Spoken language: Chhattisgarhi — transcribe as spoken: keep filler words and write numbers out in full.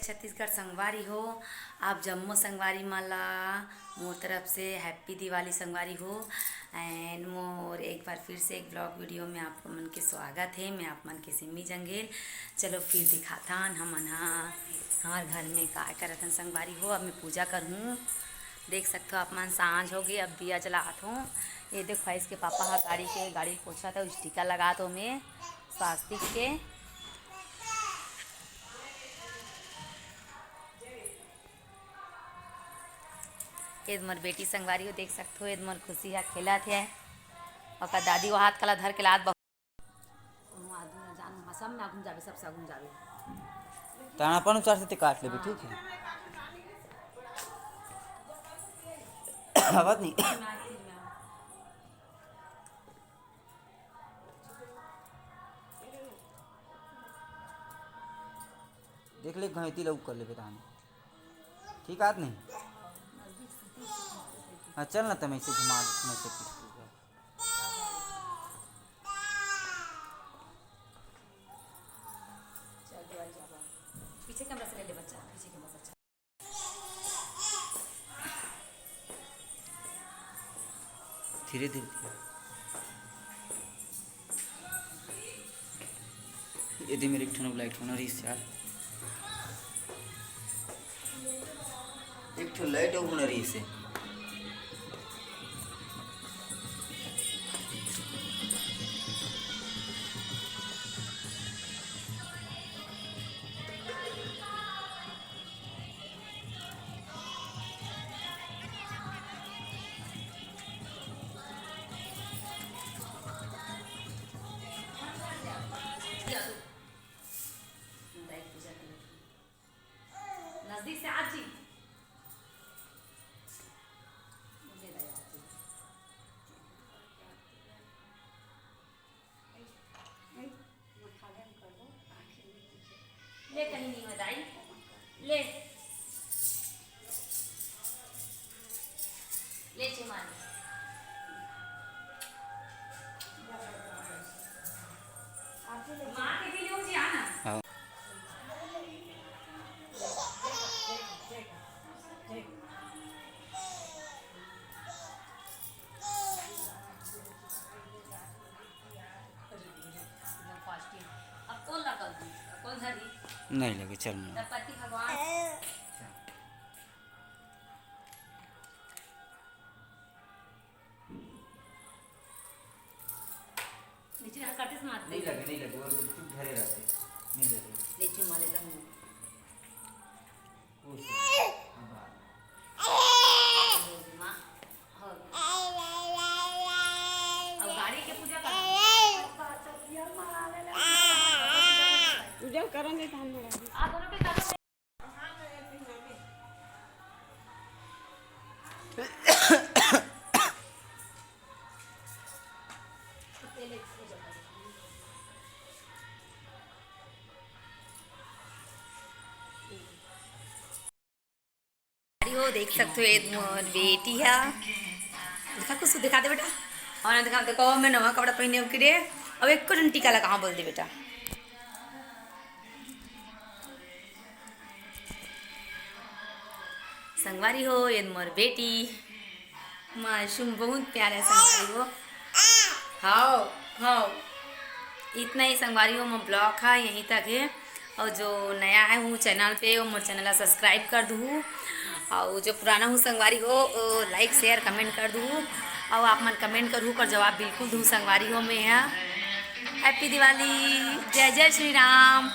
छत्तीसगढ़ संगवारी हो, आप जम्मो संगवारी मन ला मोर तरफ से Happy Diwali संगवारी हो। And मोर एक बार फिर से एक vlog video में आप मन के स्वागत है। मैं आप मन के सिमी जंगेल। चलो फिर दिखाथन हमन हा हमर घर में काय करत हन संगवारी हो। अब मैं पूजा करहूँ। देख सकथो आप मन, सांझ हो गई, अब दिया जलात हूँ। ये देखो, इसके पापा हा गाड़ी के, गाड़ी पोछा था, sticker लगा तो मैं स्वास्तिक के। ये मोर बेटी संगवारी हो, देख सकथो, ये मोर खुशी हा खेलत हे। ओकर दादी वो हाथ कला धर के लात बहुत। कोनो आदमी ना जान, हाँ, सब में आगुन जाबे, सबसे आगुन जाबे। ताना अपन उचार से ते काट लेबे, हाँ। ठीक है। आवत नहीं। देख ले, घंटी लौक कर लेबे ताना। ठीक आत नहीं। हाँ, चल ना, तब ऐसे घुमा, मैं से किस पीछे कैमरा से ले ले बच्चा, पीछे कैमरा से अच्छा। धीरे धीरे। ये दे मेरे, एक ठन लाइट होना रही यार। एक ठो लाइट अउ हुनर इसे। नजदीक से आजी। ले कहीं नहीं हो दाई। ले। ले चिमान। माँ के भी ले जी, आना। हाँ। नहीं लगे, चल ना। नीचे हाथ काटे से मारते नहीं लगे, नहीं लगे, वो चुप धरे रहते, नहीं लगे। ले चुमा लेता हूँ। खुश हो। अब आ। माँ, हो। अब गाड़ी के पूजा कर। पूजा करेंगे तो हम लोग। आप दोनों के हो, देख सकते हो, ये मोर बेटी है। देखा, कुछ दिखा दे बेटा। और ना दिखा, देखो, मैं नवा कपड़ा पहने हूँ कि रे। अब एक को टीका लगा, हाँ, बोल दे बेटा। संगवारी हो, ये मोर बेटी। मासूम बहुत प्यारा है संगवारी हो। हाओ, हाओ। इतना ही संगवारी हो, मोर vlog है यहीं तक है। और जो नया है वो channel पे, वो मोर channel ला subscribe कर दू। और जो पुराना हूँ संगवारी हो, वो like, share, comment कर दू। और आप मन comment करू कर जवाब बिल्कुल दू संगवारी हो। मैं है Happy Diwali, जय जय श्री राम।